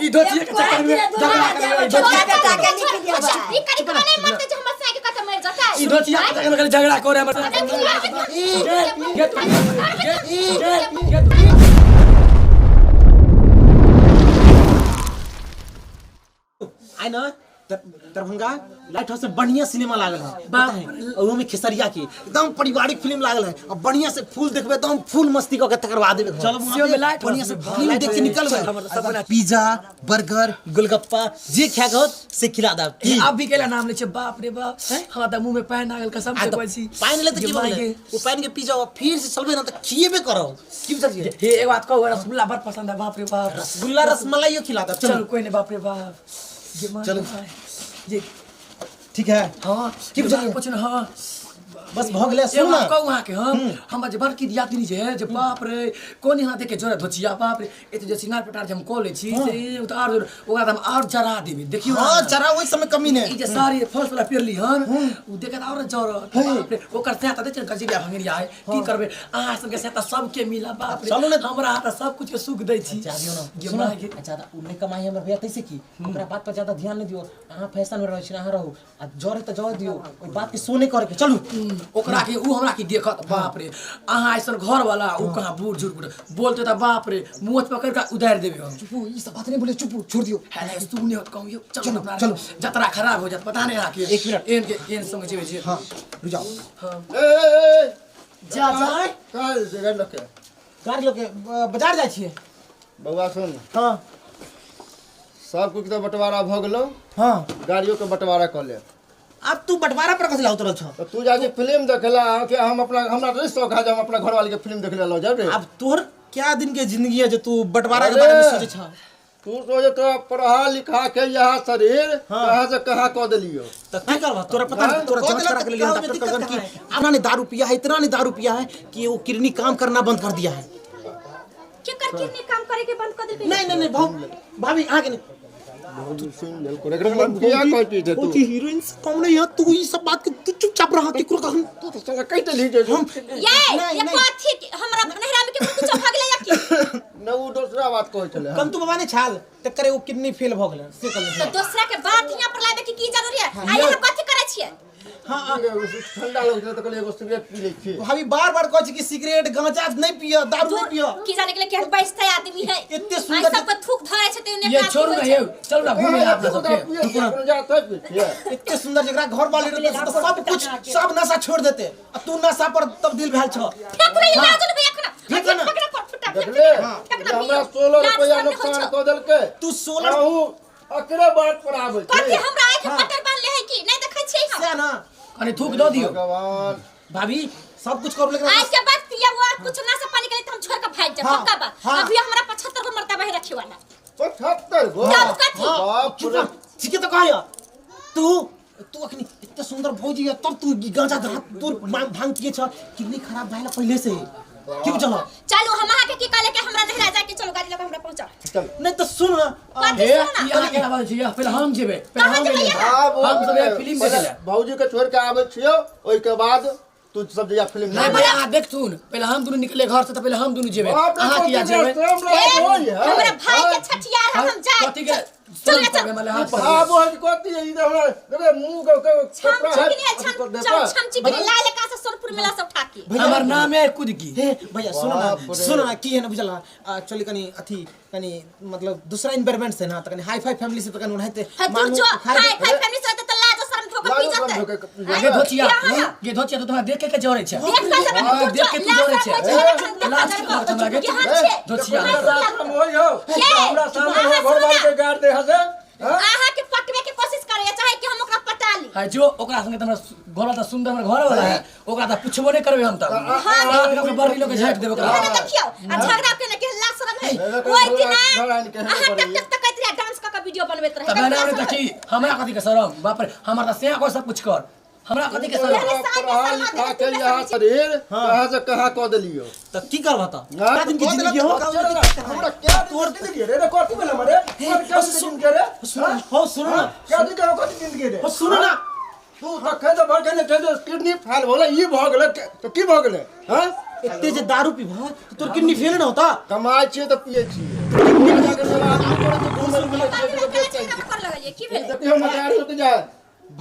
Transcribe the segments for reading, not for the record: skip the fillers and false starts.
ई धोतिया के चक्कर में झगड़ा करे ई धोतिया के बेटा के निकल देबै। ई करी के नहीं मरते जे हमर साई के कत मर जतै। ई धोतिया के चक्कर में खाली झगड़ा करे हमर गे तू गे गे गे तू। आइ न दरभंगा लाइट हाउस में बढ़िया सिनेमा लागल है पता है और में खेसरिया के एकदम पारिवारिक फिल्म लागल है और बढ़िया से फुल देखबे एकदम फुल मस्ती कऽ के तकर बाद देबे चलो, वहाँ पे लाइट बढ़िया से हाउस में, फिल्म लाइट देख के हाउस में, निकलबे हमर सपना। पिज्जा बर्गर गोलगप्पा जे खाए के होत से खिला देब की अब भी केला नाम ले छे बाप रे बाप हमरा त मुंह में पानि आ गेल कसम आ से तऽ कहै छी पानि ले तऽ की जे भऽ माय गेलै के ओ पानि के पी जाओ फिर से चलबै ना तऽ खिएबे करब की बुझलियै हे एक बात कहू रसगुल्ला बड़ पसंद है बाप रे बाप रसगुल्ला रसमलाइयो खिला देब चलो चलू कोई नहीं बाप रे बाप जे माय चलू। माय। जे ठीक है हाँ की बुझलियै? कुछ ना हाँ बस भऽ गेलै एगो सुन ना बात कहू अहाँके हम हमरा जे बड़की दियादनी जे है जे बाप रे कोन यहाँ देखे जोड़ा धोचिया बाप रे एते जे सिंगार पटार जे हम कऽ लै छी से ई तऽ आर ओकरा तऽ हम आर जरा देबै देखियौ हाँ ना। जरा ओहि समय कमी ई नहि जे साड़ी फर्स्ट वाला पेरली हन उ देखत और जरत बाप रे ओकर सैह तऽ देखै गजरिया भंगरिया है की करबै अहाँ सबके सैह तऽ सबके मिला बाप रे चलू ने। हमरा तऽ सब कुछ के सुख दै छी जाबियो ना गे सुनो माय गे। आ ज्यादा उ नहि कमाई हमर भैया तैसे की ओकरा बात पर ज्यादा ध्यान नहि दियो अहाँ फैशन में रहै छी अहाँ रहू आ जरे तऽ जर दियो ओहि बात के सो नहि करे के चलू ओकरा के उ हमरा की देखत बाप रे अहाँ ऐसन घर वाला उ कहाँ बूढ़ झूठ बूढ़ बोलते तऽ बाप रे मुँह पकड़ के उधार देबै हम चुपू ई सब बात नहीं बोले चुपू छोड़ दियो है नहीं तू नहीं होत कहूँ यो चलो चलो, अपना चलो। जतरा खराब हो जात पता नहीं आके एक मिनट। एन के एन संग जेबै जे हाँ रुक जाओ ए, ए, ए, जा जा कहाँ जाइ छै गाड़ी लऽ के? गाड़ी लऽ के बाजार जाइ छियै बौआ सुन हाँ सब कुछ तऽ बंटवारा भऽ गेलो हाँ गाड़ियो के बंटवारा कऽ ले आब तू बंटवारा पर कथी ला उतरल छ तऽ तू जाइ छी फिल्म देखे ला कि हम अपना हमरा तऽ शौक है जे हम अपना घरवाली के फिल्म देखे ला लऽ जाब रे आब तोहर क्या दिन के जिंदगी है जे तू बंटवारा के बारे में अरे। सोचे छ तू सोचे तोरा पढ़ा लिखा के यहाँ शरीर कहाँ से कहाँ कऽ देलियो त की करबा तोरा पता नहीं तोरा कऽ जांच देलक करा के लिए तऽ डॉक्टर दिक्कत कहलन कि कहाँ है? इतना नहीं दारू पिया है इतना नहीं दारू पिया है कि वो किडनी काम करना बंद कर दिया है केकर किडनी काम करे के बंद कर देलकै नहीं नहीं नहीं भाव भाभी आगे नहीं सुन लेल को एकरा किया कहती छै तू हीरोइन से कम नहीं है तू ई सब बात के तू चुपचाप रहा केकरो कहन तू तऽ साला कहि देलही जे हम ये नहीं, ये नहीं। कथी के- हमरा नहिरा में के कुछ भऽ गेलै या की न उ दोसरा बात कहै छलै कम तू बाबा ने छाल त करे वो किडनी फेल भ गेल से कहलन तो दूसरा के बात यहाँ पर लाबे के की जरूरी है आ यहाँ कथी करै छियै हां हां ठंडा लगै छलै तऽ कहलियै एगो सिगरेट पी लै छी भाभी बार बार कहै छै कि सिगरेट गांजा नहीं पिय दारू नहीं पिय की जाने के लिए केहन बैसते आदमी है एते सुंदर- आई सबके थूक धरे छै ते ओने ये छोड़ू ना ये चलू ना घूमे ला अपना सबके एते सुंदर जकरा घर वाले रहते से सब कुछ सब नशा छोड़ देते आ तू नशा पर तब्दील भेल छ फेंक रे लाज ने भैया खाना फेंक ना। पकड़ा पर फुटा देखले हमरा 16 रुपया नुकसान कऽ देलकै तू 16 अहू अकरे बात पर आबै कथी छै हमरा आँखि बटर बान्हले है की नहीं देखै छियै हम से ना कनी थूक दऽ दियौ भगवान भाभी सब कुछ करू लेकिन आज के बाद पिया हुआ कुछ ना से पानी के लिए तो हम छोड़ के भाग जाए हाँ, पक्का बात हाँ। अभी हमरा 75 गो मर्तबा है रखे वाला 75 गो तब कथी? बाप चुप रे रह ठीके तो कहया तू तू अखनी एते सुंदर भौजी है तब तू ई गांजा धरा तोर मांग भांग पिए छ किडनी खराब भइला पहले से की बुझल चलू हम अहाँ के की कहले कि हमरा नहिरा जाके चलू गाड़ी लगा हमरा पहुंचा चल नहीं तो सुन ना कथी हे, सुन ना ई अहाँ केना बाजै छियै पहिले हम जेबै पहिले कहाँ हम जेबै एलियै अहाँ? आब हम सब यहाँ फिल्म देखे ला भौजी के छोड़ के आबै छियौ ओहिके बाद तू सब जइया फिल्म नहीं पहिले अहाँ देखथुन पहिले हम दुनू निकले घर से तऽ पहिले हम दुनू जेबै अहाँ किया जेबै हमरा भाई के छठियार हम जाए कथी के चल ना चल चल हाथ पर आब ओहि कथी है ई तऽ हमरा देखै मुँह के के छम कपड़ा है छिकनी है छम छम छम चिकनी लाल का से सोनपुर मेला से उठा के हमर नाम है कुदकी हे भैया सुनो ना बाप रे। सुनो ना की है ना बुझल ना चली कनी अथी कनी मतलब दूसरा एनवायरनमेंट से ना त कनी हाई फाई फैमिली से त कनी ओनाहिते है तू जो हाय फाई फैमिली से त लाज शर्म धोखा पी लाजो शरम जते धोके पी जतै। गे धोचिया यहाँ। गे धोचिया तो तुम्हारा देख के के जरे छै देख के सब हाँ, देख के तू जरे छै लाज के बात हमरा गे धोचिया हमरा सामने घर वाले के गाड़ दे हसे अहाँ के पटवे के कोशिश करे चाहे कि हम ओकरा पटा ली हाय जो ओकरा संगे त हमरा घर वाला सुंदर हमर घर वाला है ओकरा त पुछबो नहीं करबे हम त हां बड़ी लोग के झाट देबे ओकरा ना देखियो आ झगड़ा के ना के लाज शर्म है ओइ दिन अहाँ टक टक तकैत रहे डांस क के वीडियो बनबैत रहे त मैंने त की हमरा कथी के शरम बाप रे हमरा त से को सब कुछ कर हमरा कथी के शरम पढ़ा लिखा के यहाँ शरीर कहाँ से कहाँ कऽ देलियो त की करबा त का दिन के जिंदगी हो हमरा क्या तोर जिंदगी रे रे कथी भेल हमरे क्या जिंदगी रे सुन हो सुनो ना क्या दिन के कथी जिंदगी रे हो सुनो ना तू तखन तऽ भऽ गेलै जे किडनी फेल भेलै ई भऽ गेलै तऽ की भऽ गेलै हँ एते जे दारू पीबह तऽ तोर किडनी फेल न होता कमाइ छियै तऽ पियै छियै की भेलै देखियौ मजार रुक जाए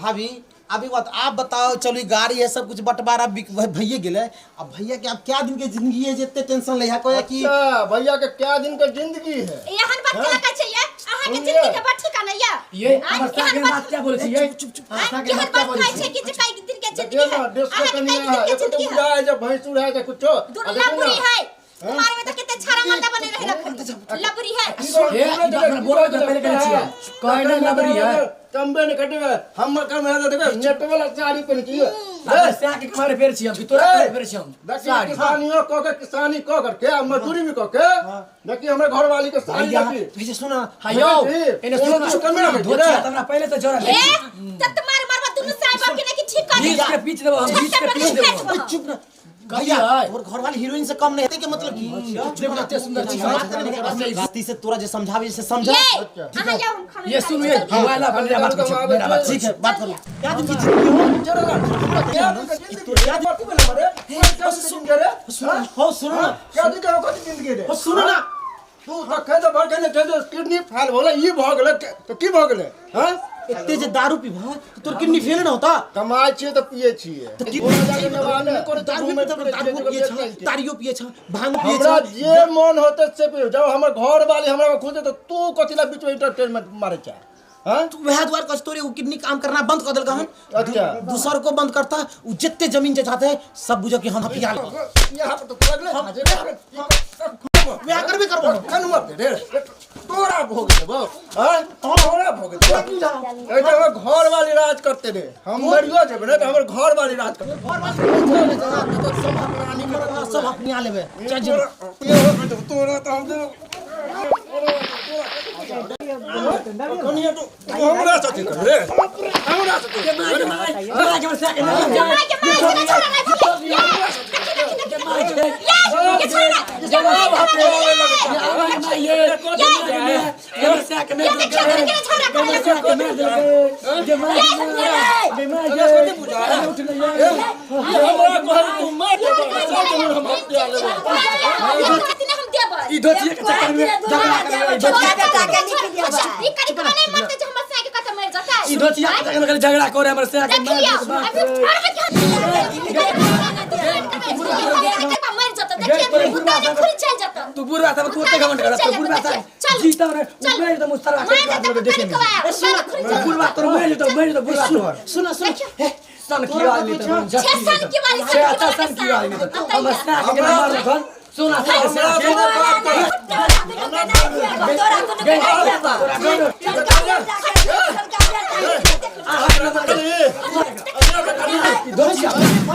भाभी अभी बात आप बताओ चलो ई गाड़ी है सब कुछ बंटवारा बिक भइए गेलै अब भैया के अब क्या दिन के जिंदगी है जे एते टेंशन ले है कोई कि अच्छा भैया के क्या दिन के जिंदगी है एहन बात केना कहै छै ये अहाँ के जिंदगी के बड़ ठिकाना ये ये हमर सागे बात क्या बोलै छी ये चुप चुप हाँ, सागे केहन बात क्या बात बोलै कहै छी छै कि जे कई दिन के जिंदगी देखियौ है ना देश के अहाँ के कनिया कई दिन है के एक तो जिंदगी है बुझा है जे भैंसुर है जे कुछो दूर लबुरी है तुम्हारे में तो कितने छाड़ा मर्दा बने रहे रखनी लबुरी है हे, ई बात हमरा बोलबै के पहिले कहै छियै कहै नहि लबरी है कम्बे ने कटेबे हमर कम है देखो नेट वाला साड़ी पहिन छियै हमर साके कमारे फेर छी हम कि तोरा कमारे फेर छी हम देखिए साड़ी किसानियों कऽ के किसानी कऽ करके आ मजदूरी भी कऽ के देखिए हमर घरवाली के साड़ी भैया देखी भैया सुना हाँ यौ एने कोनो सुन किछु कमी नहि धोती भेलै। हमरा पहिले से जोड़ा ए तब तुम्हारे मरबा दुनू साहब बाप के नहीं कि ठीक कर बीच के पीच देबो हम बीच के पीच देबो ओए, चुप ना कथी भैया है? तोर घरवाली हीरोइन से कम नहीं है के मतलब की चुप ना, एते सुंदर छी रास्ती से तोरा जे समझावे से समझा ये अहाँ जाओ हम खाना ये सुन ये मोबाइल पर मेरा बात पूछो मेरा बात ठीक है बात करो क्या दिन की जिंदगी हो क्या दिन के जिंदगी है? कथी भेलै मरे? क्या दिन के जिंदगी रे? हो सुनो ना क्या दिन के कथी जिंदगी रे? हो सुनो ना तू तखन तऽ भऽ गेलै जे किडनी फेल भेलै ई भऽ गेलै तऽ की भऽ गेलै हँ एते जे दारू पीबह तऽ तोर किडनी फेल न होता कमाइ छियै तऽ पियै छियै तऽ की दारू दारू पिए छ तारियो पिए छ भांग पिए हमरा छ जे मन होतै से पियो जब हमर घर वाली हमरा खुद तऽ तू कथी ला बीच में इंटरटेनमेंट मारे चाह हाँ तू वह द्वार कस तोरे उ किडनी काम करना बंद कर देलका हन अच्छा। दूसर को बंद करता उ जितने जमीन जायदाद है सब बुझो कि हम हथिया यहाँ पर तो लगले वह करबे करबो कन मत रे तोरा भोग देबो हाँ तोरा भोग देबो ए तो हमर घर वाली राज करते रे हम मरियो जेबे ने तऽ हमर घर वाली राज करते सब अपने लेबे चल जेबे। तोरा तोरा तऽ हम कनिया तो हमरा साथे कर रे हमरा साथे के माय के माय माय के साके माय माय के माय के छोड़ा नहीं भाभी ये देखी देखी देखी माय के ये छोड़ा ये माय ये माय ये ये साके में ये देखियो के छोड़ा कर के साके में ये माय ये माय ये उठ ले ये हमरा कहल तू मार दे सब हम हत्या लेबै हम देबै ई धोती के चक्कर में झगड़ा कर ई करी कमा नहीं मरते जो हमर साके कत मर जाता ई धोती के चक्कर में झगड़ा करे हमर साके देख लियो अभी फाड़ मर जाता देखिए कुत्ता ने खुल चल जाता तू बुढ़वा था तू ओते घमंड कर तू बुढ़वा था जीता रे उमरे तो मुस्तरा के बात देखे में बुढ़वा तोर मर तो मर तो बुढ़वा तोर सुना सुन हे सन की वाली तो छे सन की वाली छे अच्छा सन की वाली तो हमर साके के मार धन सोना साके से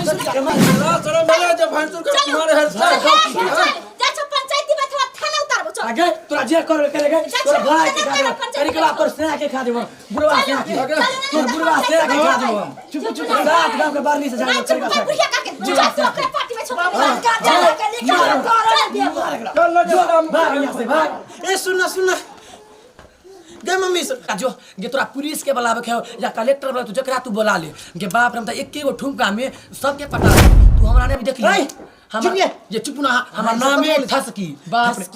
शरम भेलै जे भैंसुर के मारे है पंचायती में थोड़ा थाना उतारबो चल आगे तोरा जे करबे करेगे तोरा भाई के खा देबो करी के तोर सेना के खा देबो बुढ़वा सेना के तोर बुढ़वा सेना के खा देबो हम चुप चुप सात गांव के बारनी से जा नहीं चुप कर बुढ़िया काके चल ओकरा पार्टी में छोड़ चल ना जो भाग यहाँ से भाग ए सुन ना सुन ना गए मम्मी सुन आ जो गे तोरा पुलिस के बुलावे के हो या कलेक्टर बोला तू जकरा तू बोला ले गे बाप रे हम त एके गो ठुमका में सबके पता है। तू हमरा ने भी देख ऐ, ली चुप ये। ये चुप ना हमर नाम है ठसकी बाप रे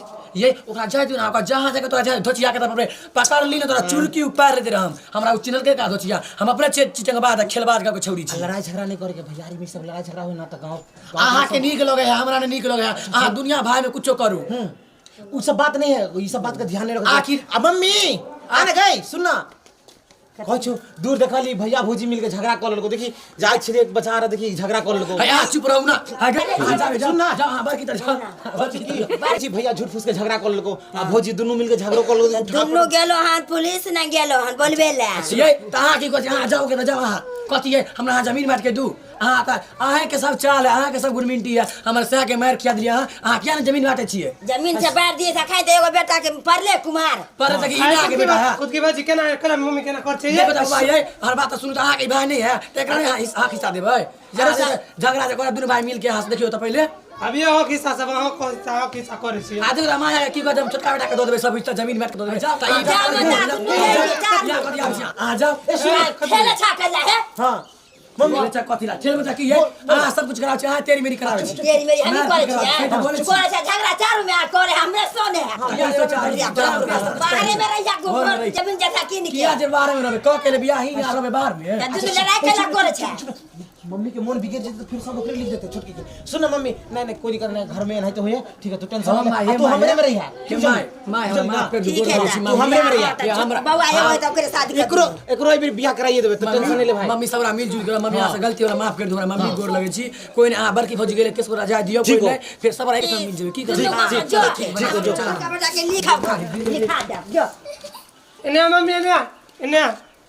ये ओकरा जाय दियो ना ओकरा जहाँ जाके तोरा जाय धोचिया के तब पकड़ ली ना तोरा चुरकी उपार दे हम हमरा उ चिन्हल के का धोचिया हम अपने चिचंगबाद खेलबाद के छौरी छी लड़ाई झगड़ा नहीं करे के भैयारी में सब लड़ाई झगड़ा हो ना तो गांव अहाँ के नीक लगे है हमरा ने नीक लगे है अहाँ दुनिया भाई में कुछो करू उ सब बात नहीं है ई सब बात का ध्यान नहीं रखो आखिर- अब मम्मी आ ना गई सुन ना कहै छौ दूर देखली भैया भौजी मिलके झगड़ा कऽ लेलको देखी जाइ छलै एक बच्चा रह देखी झगड़ा कऽ लेलको है अहाँ चुप रहू ना आगे अहाँ जाबे जाओ सुन ना। जाओ अहाँ बड़की तरह जाओ बड़की तरह। जी भैया झूठ फूस के झगड़ा कऽ लेलको आ भौजी दुनू मिलके झगड़ो कऽ लेलको उठा दुनू गेलो हन पुलिस ना गेलो हन बोलबे ला ये तऽ अहाँ की कहै छी अहाँ जाओ के तऽ जाओ अहाँ कथी है हमरा अहाँ जमीन बाँट के दू अहाँ तऽ अहाँके सब चाल है अहाँके सब गुरमिंटी है हमर सह के मारि खिया दिलियै अहाँ अहाँ किया ने जमीन बाँटै छियै जमीन से बाहर दिए से खाइ दे एगो बेटा के पड़ले कुमार पर तक ई ना के बेटा है खुद के बाजी केना केना मम्मी केना कर छै देखो तऽ भाई है हर बात तऽ सुनू तऽ अहाँके ई भाय नहि है तऽ एकरा नहि अहाँ खिस्सा देबै जरा झगड़ा जे करब दुनू भाई मिलके अहाँ से देखियौ तऽ पहिले अभी अहाँ खिस्सा सब अहाँ अहाँ खिस्सा करै छी आ देखो माया की कहत हम छोटका बेटा के दऽ देबै सब हिस्सा जमीन बाँट के दऽ देबै तऽ ई जाओ ना, दुनू अहाँ जाउ खेले छा कर जा हे हां मम्मी बच्चा कथी ला ठेल बच्चा की है अहाँ सब कुछ कराबै छी अहाँ तेरी मेरी कराबै छी तेरी मेरी हमी करे से तऽ बोलै छियै छी। करे छै झगड़ा चारू में आ करे हमरे सोने है किया सोचा बाहरे में रहिया घर में गोबर रही। जमीन जथा कीन के किया जे बाहर में रहबै कह के ले बियाह ही आ रहबै बाहर में तऽ दुनू लड़ाई केला करे छै मम्मी के मन बिगड़ जेतै तऽ फिर सब ओकरे लिख देते छोटकी के सुन ना मम्मी नहीं नहीं कोई दिक्कत नहीं घर में नहीं तो होइए ठीक है तू टेंशन हाँ, मत ले माय, आ, हे तू my, हमरे में रही है हे my, my, हमरा माफ कर दू, ठीक गोर है लगै छी, तऽ। तू हमरे में रहिया। हाँ, तऽ ये हमरा- बौआ एगो तऽ ओकरे शादी कर एकरो एकरो एहि बेर बियाह कराइए देबै तो टेंशन नहीं ले भाई मम्मी सबरा मिल जुल के मम्मी अहाँ से गलती होला माफ कर दू हमरा मम्मी गोर लगै छी कोई नहीं अहाँ बड़की भौजी गेलै केस राजा दियौ कोई ठीक हो। नहीं फिर सबरा एक मिल जेबै की दुनू करबै जो ठीक जो। बच्चा के लिखा लिखा दे जो एने मम्मी एने एने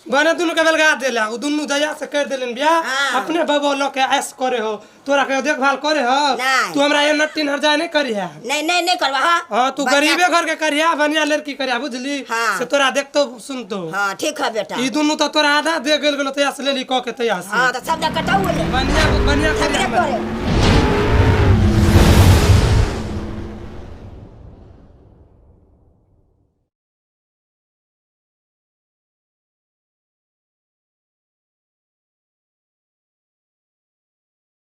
बने दुनू के बेलगा देला उ दुनू दया से कर देलन बियाह हाँ। अपने बाबा लऽ के ऐश करे हो तोरा के देखभाल करे हो नहीं। तू हमरा एना तीन हजार जाए नहीं करिहा नहीं नहीं नहीं करवा हाँ हाँ तू बच्चा- गरीबे घर के करिहा बढ़िया लड़की करिहा बुझली हाँ। से तोरा देखतो सुनतो हाँ ठीक है बेटा ई दुनू तो तोरा आधा दे गेल गेलो तैया से लेली कह के तैया से हाँ तो सब कटाऊ ले बढ़िया बढ़िया झगड़े करिहा करे